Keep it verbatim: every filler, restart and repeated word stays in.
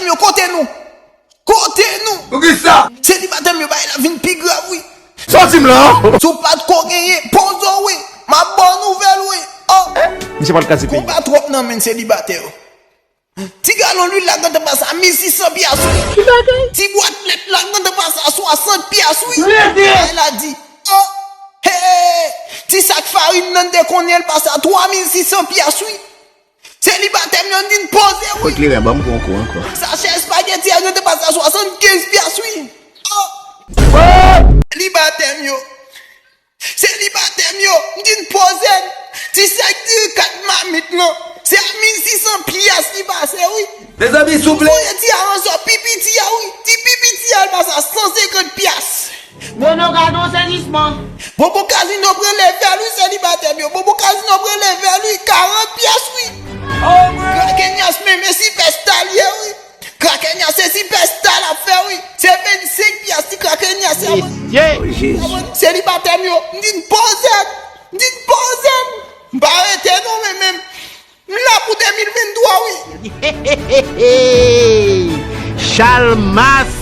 Yo, kote nou? Kote nou? Poukisa? Selibatè m yo, bagay la vin pi grav, wi. Soti m la. Si w pa t ko genyen, poze w, wi. M ap ba w nouvèl, wi. Oh. Misye pral kraze peyi. Konba twòp nan men selibatè yo. Ti galon lwil la gentan pase a mil sis san pyas, wi. Ti bwat lèt la gentan pase a swasant pyas, wi. Bagay la di, oh, hey, ti sak farin nan te konnen l pase a twa mil sis san pyas, wi. Selibatè m yo, n di n poze, wi. Kot kleren, ban m pran kou ankò. Sachè espageti a gentan pase a swasannkenz pyas, wi. Oh. Selibatè m yo. Selibatè m yo, m di n poze n. Ti sèk diri kat mamit lan, se a mil sis san pyas li pase, wi. Mezanmi, souple. Voye ti aransò pi piti a, wi. Ti pi piti a, l pase a san senkant pyas. Nono, gade yon sezisman. Bonbon kazino pran leve l, wi, selibatè m yo. Bonbon kazino pran leve l, wi, karant pyas, wi. Oh, mwen. Krakenyas menm, e si pèstal ye, wi. Krakenyas, e si pèstal ap fè, wi. Se vennsenk pyas ti krakenyas a, mwen. Mesye. Oh, Jezi. Selibatè m yo, m di n poze n. M di n poze n. M pa rete non, men menm. M la pou de mil venntwa, wi. Chalmas